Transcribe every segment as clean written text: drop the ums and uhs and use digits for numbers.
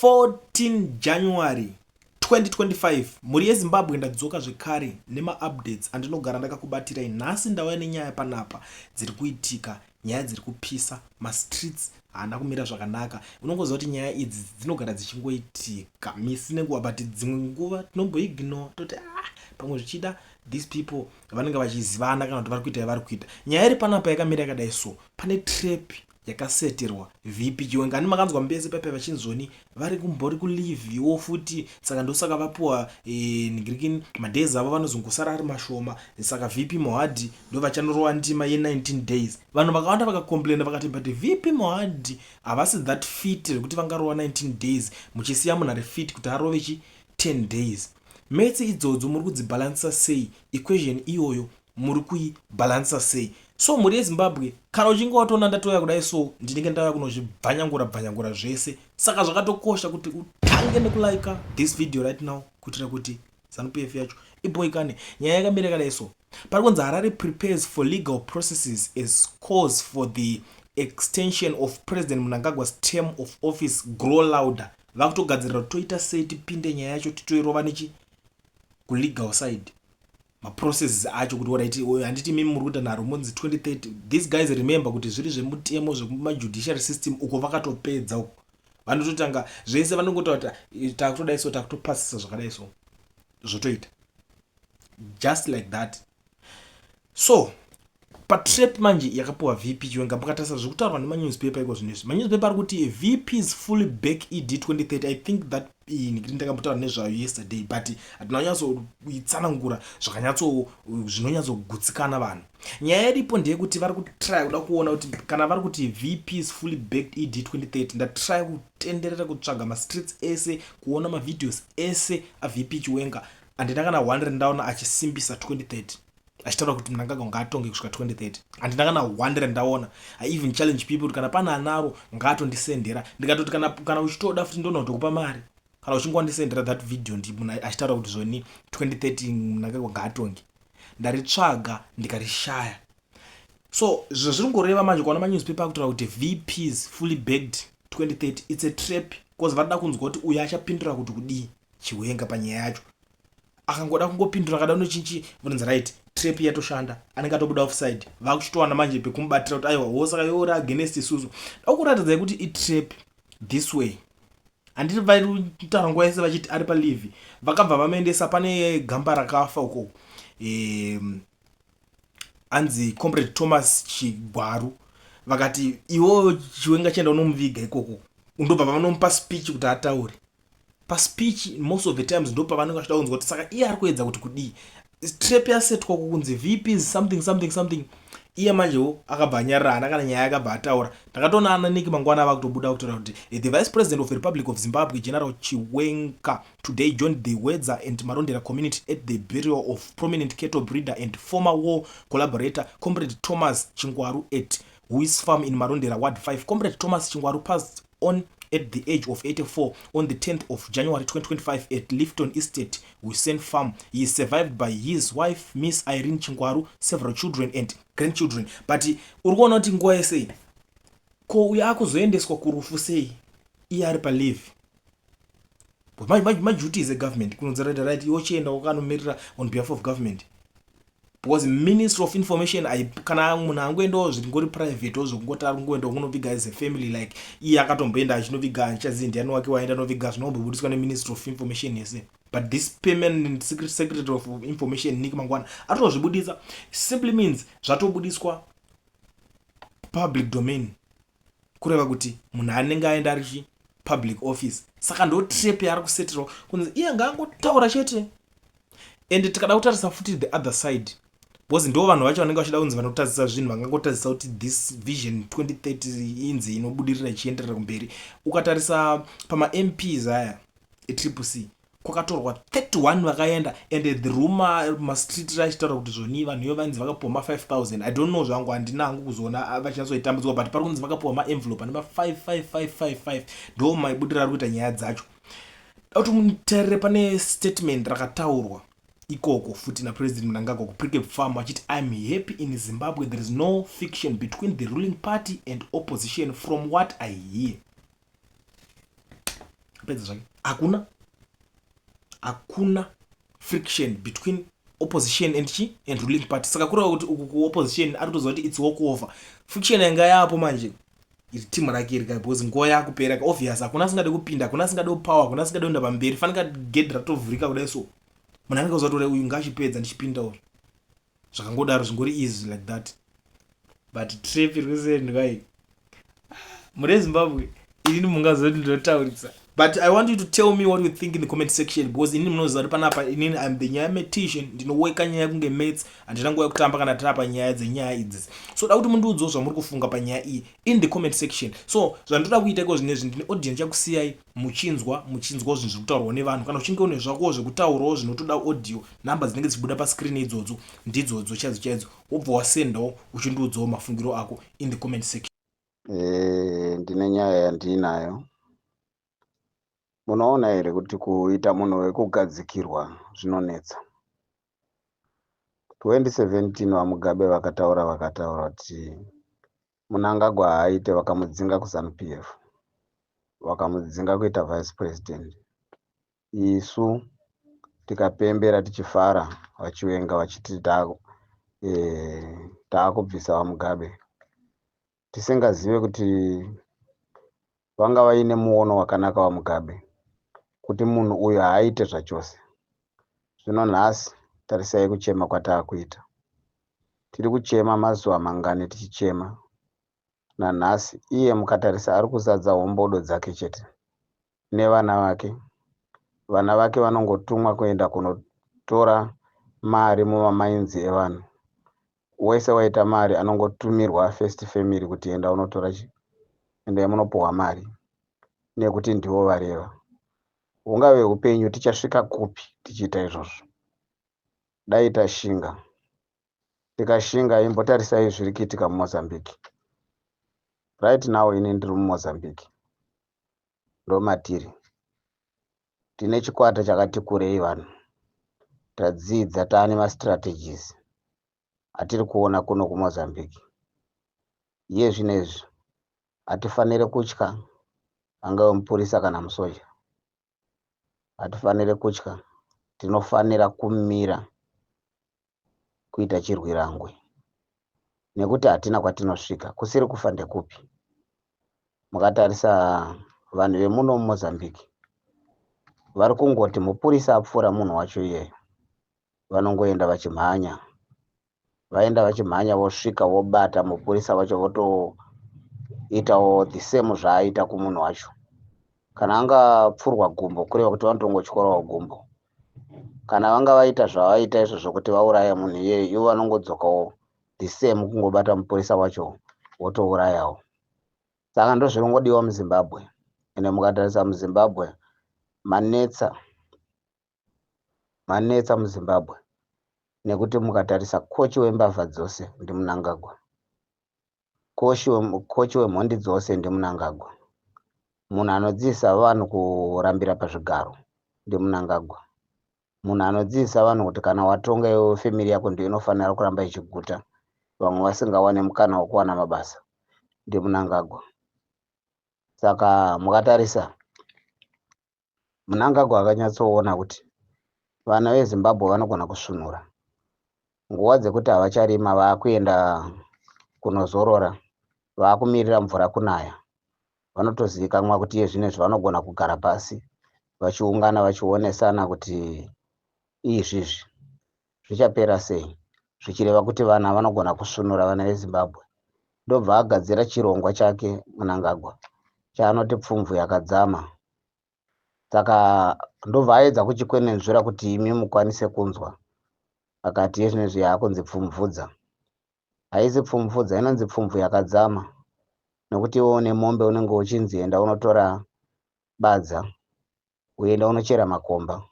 14 January 2025. Mhuri yeZimbabwe, ndadzoka zvekare nemaupdates andinogara ndakakubatirai. Nhasi ndauya nenyaya panapa dziri kuitika, nyaya dziri kupisa mastreets, haana kumira zvakanaka. Unongoziva kuti nyaya idzi dzinogara dzichingoitika misi nenguva, but dzimwe nguva tinomboignore, toti, "Ah, pamwe zvichida these people vanenge vachizivana kana kuti vari kuita yavari kuita." Nyaya iri panapa yakamira yakadai. So pane trap yakaseterwa VP Chiwenga. Ani makanzwa mbese pepe vachinzoni vari kumbori kuleavewo futi, saka ndosaka vapuwa nigirikini madays avo vanozongosara ari mashoma. Saka VP Mohadi ndo vachanorova ndima ye19 days. Vanhu vakawanda vakacomplaina, vakati, "But VP Mohadi havasi that fit zvekuti vangarova 19 days, muchisiya munhu ari fit kuti arove chi 10 days." Maths idzodzo muri kudzibhalansisa sei? Equation iyoyo muri kuibhalansisa sei? So mhuri yeZimbabwe, kana uchinge watoona ndatouya kudai, so ndinenge ndauya kunozvibvanyangura bvanyangura zvese. Saka zvakatokosha kuti utange nekulika this video right now, kuitira kuti ZANU PF yacho iboikane. Nyaya yakamira yakadai. So pari kunzi, "Harare prepares for legal processes as cause for the extension of President Mnangagwa's term of office grow louder." Vakutogadzirira kuti toita sei tipinde nyaya yacho, titoirova nechi kulegal side, maprocesses acho, kuti alright, handiti mimi muri kuita nharo monzi 2030? These guys, remember kuti zviri zvemutemo, zvekumajudiciary system uko vakatopedza uko, vanototanga zvese, vanongotaura kuti takutodai, so takutopasisa zvakadai, so zvotoita just like that. So patrap manje yakapiwa VP Chiwenga, mukatarisa zviri kutaurwa nemanewspaper iko zvino izvi, manewspaper ari kuti, "VPs fully back ED 2030." I think that ndikiti ndakambotaura nezvayo yesterday, but hatina kunyatsoitsanangura zvakanyatso zvinonyatsogutsikana vanhu. Nyaya iripo ndeyekuti vari kutry kuda kuona kuti kana vari kuti VPs fully backed ED 2030, ndatry kutenderera kutsvaga mastreets ese, kuona mavideos ese aVP Chiwenga, handina kana one rendaona achisimbisa 2030, achitaura kuti Mnangagwa ngaatonge kusvika 2030. Handina kana one rendaona. I even challenge people kuti kana pane anaro ngaatondisendera. Ndikatoti kana uchitoda futi, ndona kutokupa mari kana uchinge wandisendera that video, ndi munhu achitaura kuti zvoni 2030 Mnangagwa ngaatonge. Ndaritsvaga ndikarishaya. So zvazviri ngoreva manje, kuona manewspaper akutaura kuti VPs fully backed 2030, it's a trap, because varida kunzwa kuti uyo achapindura kuti kudii Chiwenga panyaya yacho. Akangoda kungopindura akada nochinchi, vononzi, "Right, trap yatoshanda." Anenge atobuda offside, vakuchitowana manje pekumubatira kuti, "Aiwa wo, saka iwe uri against isusu." Dakuratidzai kuti itrap this way. Handiti vari kutaura nguva yese vachiti ari paleave? Vakabva vamuendesa pane gamba rakafa uko, anzi Comrade Thomas Chigwaru. Vakati, "Iwo Chiwenga, chienda unomuviga ikoko." Ndobva vanomupa speech kuti ataure. Paspeech most of the times ndo pavanenge vachida kunzwa kuti saka iye ari kuedza kuti kudii. Trap yasetwa kunzi VP something something something. Iye manjewo akabva anyarara, haana kana nyaya yakabva ataura. Ndakatoona ana Niki mangwana ava kutobuda kutaura kuti the Vice President of the Republic of Zimbabwe, General Chiwenga, today joined the Wedza and Marondera community at the burial of prominent cattle breeder and former war collaborator Comrade Thomas Chingwaru at Huis Farm in Marondera Ward 5. Comrade Thomas Chingwaru passed on at the age of 84 on the 10th of January 2025 at Lifton Estate, Hussein Farm. He is survived by his wife, Miss Irene Chingwaru, several children and grandchildren. But uri kuona kuti nguva yese ko uyo akuzoendeswa kurufu sei iye ari paleave? Maduties egovernment kunonzi, right, right, iwe chienda wakanomirira on behalf of government, because Ministry of Information, kana munhu angoendawo zvingori privatewo, zvekungoti ari kungoenda kunoviga as a family, like iye akatomboenda achinoviga, andichazivi ndiani wake waenda noviga, zvinombobudiswa neMinistry of Information yese. But this permanent secretary of information, Nick Mangwana, atozvibudisa. Simply means zvatobudiswa public domain, kureva kuti munhu anenge aenda ari public office. Saka ndo trap yaari kusetirwa kunzi iye ngaangotaura chete. And tikada kutarisa futi the other side, because ndo vanhu vacho vanenge vachida kunzi vanotadzisa zvinhu, vangangotadzisa kuti this Vision 2030 inzi inobudirira ichienderera kumberi. Ukatarisa pamaMPs aya eTriple C, kwakatorwa 31 vakaenda, and the rumor mastreet achitaura kuti zvoni vanhu ivo vanzi vakapiwa ma5000. I don't know zvangu, handina hangu kuzoona vachinatsoitambudzwa, but pari kunzi vakapiwa maenvelope ane ma55555. Ndo maibudiro ari kuita nyaya dzacho. Da kuti mutarire, pane statement rakataurwa ikoko futi naPresident Mnangagwa kuPrecabe Farm, achiti, "I'm happy in Zimbabwe there is no friction between the ruling party and opposition from what I hear." Apedza zvake. Hakuna, hakuna friction between opposition and chi and ruling party. Saka kureva kuti uku kuopposition ari kutoziva kuti it's walk over. Friction yanga yapo manje iri timu rake iri ka, because nguva yakupera ka. Obvious, hakuna asingade kupinda, hakuna asingade kupower, hakuna asingade kuenda pamberi. Fanika gedhi ratovhurika kudai, so munhu anenge kuziva kuti uyu ngaachipedza ndichipindawo. Zvakangodaro, zvingori easy like that. But trap iri kusendwa iyi mune Zimbabwe, inini mungazoti ndinotaurisa, but I want you to tell me what you think in the comment section, because inini munoziva kuti panapa inini I'm the nyaya matician. Ndinoweka nyaya kunge maths. Handina nguva yekutamba kana tiri nyaya dzenyaya idzi. So da kuti mundiudzewo zvamuri kufunga panyaya iyi in the comment section. So zvandoda kuita iko zvinezvi, ndine audio ndichakusiyai muchinzwa, muchinzwawo zvinhu zviri kutaurwa nevanhu. Kana uchinge une zvakowo zvekutaurawo zvinotoda audio, nhamba dzinenge dzichibuda pascreen idzodzo ndidzodzo chaidzo chaidzo. Wobva wasendawo uchindiudzawo mafungiro ako in the comment section. Ndine nyaya yandiinayo. Munoona here kuti kuita munhu wekugadzikirwa zvinonetsa? 2017 vaMugabe vakataura, vakataura kuti Mnangagwa haaite. Vakamudzinga kuZANU PF, vakamudzinga kuita vice president. Isu tikapembera tichifara, vaChiwenga vachiti taakubvisa vaMugabe, tisingazive kuti vanga vaine muono wakanaka waMugabe kuti munhu uyu haaite zvachose. Zvino nhasi tarisai kuchema kwataakuita. Tiri kuchema mazuva mangani tichichema nanhasi? Iye mukatarisa ari kuzadza hombodo dzake chete nevana vake. Vana vake vanongotumwa kuenda kunotora mari mumamainzi evanhu. Wese waita mari anongotumirwa first family kuti enda unotora chi, endai munopuhwa mari nekuti ndivo vareva. Hungave upenyu tichasvika kupi tichiita izvozvo? Dai tashinga, tikashinga. Imbotarisai zviri kuitika muMozambique right now. Ini ndiri muMozambique, ndomatiri. Tine chikwata chakati kurei, vanhu tadzidza, taane mastrategies atiri kuona kuno kuMozambique. Iye zvinezvi hatifaniri kutya, angave mupurisa kana musoja, hatifaniri kutya. Tinofanira kumira kuita chirwirangwe nekuti hatina kwatinosvika kusiri kufa ndekupi? Mukatarisa vanhu vemuno muMozambique vari kungoti mupurisa apfuura munhu wacho iyeyo, vanongoenda vachimhanya, vaenda vachimhanya, vosvika vobata mupurisa wacho, votoitawo the same zvaaita kumunhu wacho. Kana angapfurwa gumbo, kureva kuti vanotongotyorawo gumbo. Kana vanga vaita zvavaita izvozvo kuti vauraya munhu iyeye, ivo vanongodzokawo the same kungobata mupurisa wacho votourayawo. Saka ndozvinongodiwa muZimbabwe. Ende mukatarisa muZimbabwe manetsa, manetsa muZimbabwe, nekuti mukatarisa kochi wembavha dzose ndiMnangagwa, kochi wemhondi dzose ndiMnangagwa, munhu anodzidzisa vanhu kurambira pazvigaro ndiMnangagwa, munhu anodzidzisa vanhu kuti kana watonga iwe, family yako ndiyo inofanira kuramba ichiguta, vamwe vasingawane mukana wekuwana mabasa, ndiMnangagwa. Saka mukatarisa Mnangagwa akanyatsoona kuti vana veZimbabwe vanogona kusvunura nguva dzekuti havacharima, vaakuenda kunozorora, vaakumirira mvura kunaya. Vanotozivikanwa kuti iye zvinezvi vanogona kugara pasi vachiungana, vachionesana kuti izvizvi zvichapera sei, zvichireva kuti vana vanogona kusvunura, vana veZimbabwe. Ndobva agadzira chirongwa chake Mnangagwa chaanoti Pfumvu Yakadzama. Saka ndobva aedza kuchikwenenzvera kuti imi mukwanise kunzwa. Akati iye zvinezvi yaakunzi Pfumvudza. Haisi Pfumvudza, inonzi Pfumvu Yakadzama, nekuti iwe une mombe unenge uchinzi enda unotora badza, uenda unochera makomba.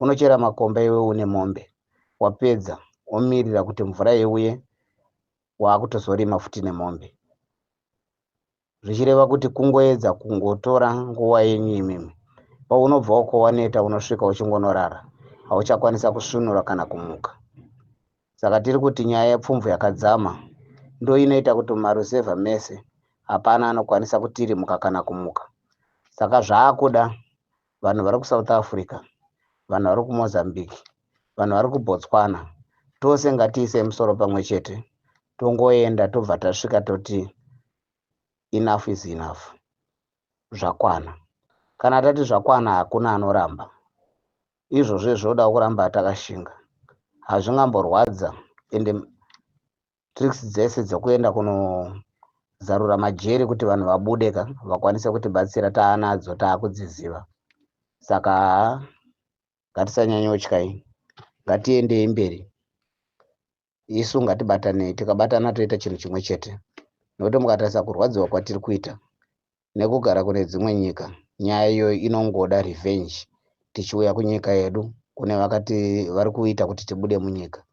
Unochera makomba iwe une mombe, wapedza womirira kuti mvura iuye, waakutozorima futi nemombe, zvichireva kuti kungoedza kungotora nguva yenyu imimi. Paunobva uko waneta, unosvika uchingonorara, hauchakwanisa kusvunura kana kumuka. Saka tiri kuti nyaya yePfumvu Yakadzama ndo inoita kuti mumaruzevha mese hapana anokwanisa kutirimuka kana kumuka. Saka zvaakuda Vanhu vari kuSouth Africa, vanhu vari kuMozambique, vanhu vari kuBotswana, tose ngatiisei musoro pamwe chete, tongoenda tobva tasvika toti enough is enough, zvakwana. Kana tati zvakwana hakuna anoramba. Izvozvo zvoda kuramba takashinga, hazvingamborwadza. Ende tricks dzese dzekuenda kunozarura majeri kuti vanhu vabude ka vakwanise kutibatsira taanadzo, taakudziziva. Saka haa, ngatisanyanyotyai, ngatiendei mberi. Isu ngatibatanei, tikabatana toita chinhu chimwe chete, nokuti mukatarisa kurwadziwa kwatiri kuita nekugara kune dzimwe nyika, nyaya iyoyo inongoda revenge. Tichiuya kunyika yedu kune vakati vari kuita kuti tibude munyika.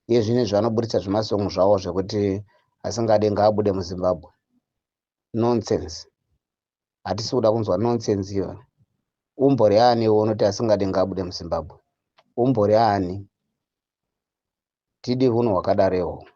Iye zvinezvi vanoburitsa zvimasongo zvavo zvekuti asingade ngaabude muZimbabwe. Nonsense, hatisi kuda kunzwa nonsense iyoyo. Umbori ani iwe unoti asingade ngaabude muZimbabwe? Umbori ani? Tidi hunhu hwakadaro ihwohwo.